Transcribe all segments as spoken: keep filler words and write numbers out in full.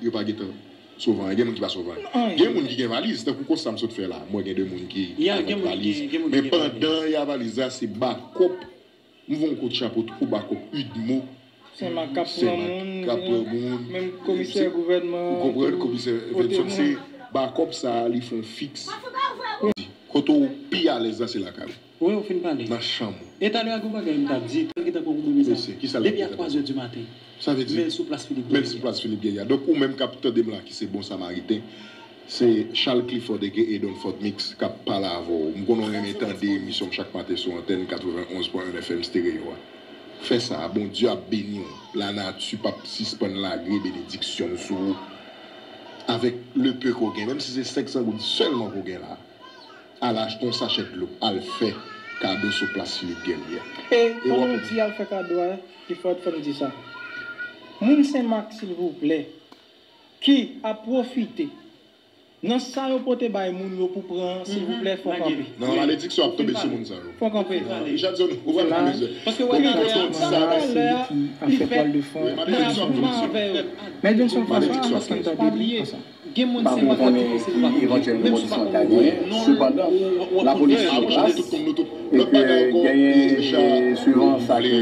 yo pa gentan sove anyen. Gen moun ki pa sove anyen. Gen moun ki gen valiz, tankou konsta m sot fè la. Mwen gen de moun ki avèk valiz. Men pandan y a valiz la, se bakòp. M voye yon kout chapo tou pou bakòp UDMO. Senmak k ap pran moun, menm komisè gouvènman, ou konprann, komisè Edson, se bakòp sa a, li fè yon fiks. Kote w pi alèz la, se lakay ou. Wi, ou fin pale. Nan chanm ou. E talè a gen yon bagay m t ap di, tanki tankou ou menm sa. Depi a twa zè di maten. Sa vle di, men l sou plas Filip Guerrier. Men l sou plas Filip Guerrier. Donk, ou menm k ap tande m la, ki se bon Samariten, se Charles Clifford aka Edon Fort Mix k ap pale avè w. M konnen w renmen tande emisyon m chak maten sou antèn katrevenn onz pwen en F M Stereo a. Fè sa, Bondye ap beni w. Lanati p ap sispann lage benediksyon l sou ou. Avèk le peu ke w gen, menm si se senk san goud sèlman ke w gen la, al achte yon sachè dlo, al fè kado sou plas Filip Guerrier a. E pandan w di al fè kado a, Clifford, fò m di sa. Moun Senmak, silvouplè, ki ap pwofite nan sa yo pote bay moun yo pou pran an, silvouplè, fò kanpe. Nan malediksyon ap tonbe sou moun sa yo. Fò kanpe. Richardson, ou pral fè mizè. Paske w wè, malediksyon ap tonbe sou moun sa yo. Men Johnson François, paske m tande li konsa. Gen moun se pa konnen ki evantyèl nou mòd sou ta genyen. Sepandan, lapolis sou plas, e ke genyen, e, swivan sa ke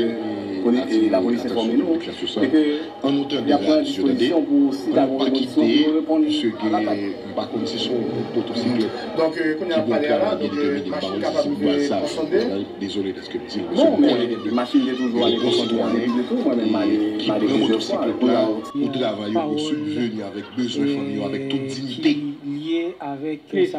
lapolis enfòme nou, e ke y ap pran dispozisyon pou si ta gen yon kondisyon pou yo reponn a latak. Donk, e, kounye a pale a la, donk, e, machin kapab rive Ponsonde. Bon, men machin te toujou ale Ponsonde, ale pi de tou, mwen menm m ale, m ale plizyè fwa. Pou travay yo pou sibveni avèk bezwen fanmi yo avèk tout diyite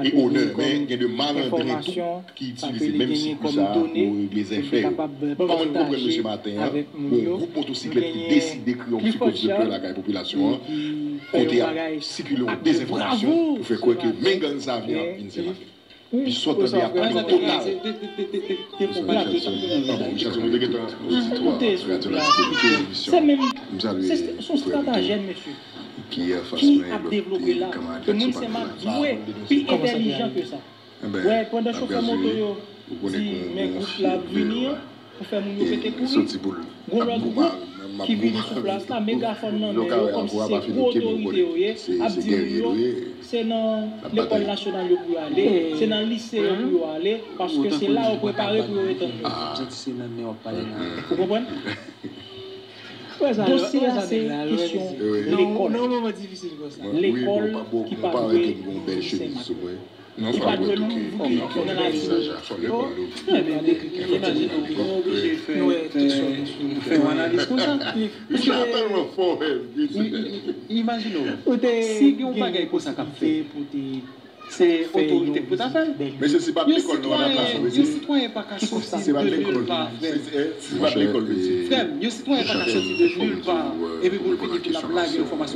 e onè, men gen de malandren tou ki itilize menm sikwi sa a pou regle zafè yo. Kòman n konprann mesye maten an, gon gwoup motosiklèt ki deside kreye yon psikòz de pè lakay popilasyon an, kote y ap sikile yon dezenfòmasyon pou fè kwè ke men gang sa a vin ap vin Senmak. Epi sòt nan de a pale total. Richardson, nou te gentan, radyo Latibonite, emisyon. M salye frè Bouke, ki anfas mwen, lòt kamarad Jackson pa la. Pi entèlijan ke sa. Wè, pandan chofè moto yo di men gwoup la ap vini an, pou fè moun yo pete kouri. Gon lòt gwoup ki vini sou plas la, megafòn nan men yo, kòmsi se gwo otorite yo ye, ap di moun yo, se nan lekòl nasyonal yo pou yo ale, se nan lise yo pou yo ale, paske se la yo prepare pou yo ret an. Ou konprann? Dosye a se kesyon lekòl. Lekòl ki pa dwe Senmak. Li pa dwe louvri nan Latibonit. Imajine w, ou oblije fè, fè yon analiz konsa. Paske, imajine w, si gen yon bagay konsa k ap fèt, se otorite k pou ta fè l. Yon sitwayen, yon sitwayen pa ka soti de nil pa, frè. Frè m, yon sitwayen pa ka soti de nil pa epi pou l vini pou l ap lage enfòmasyon.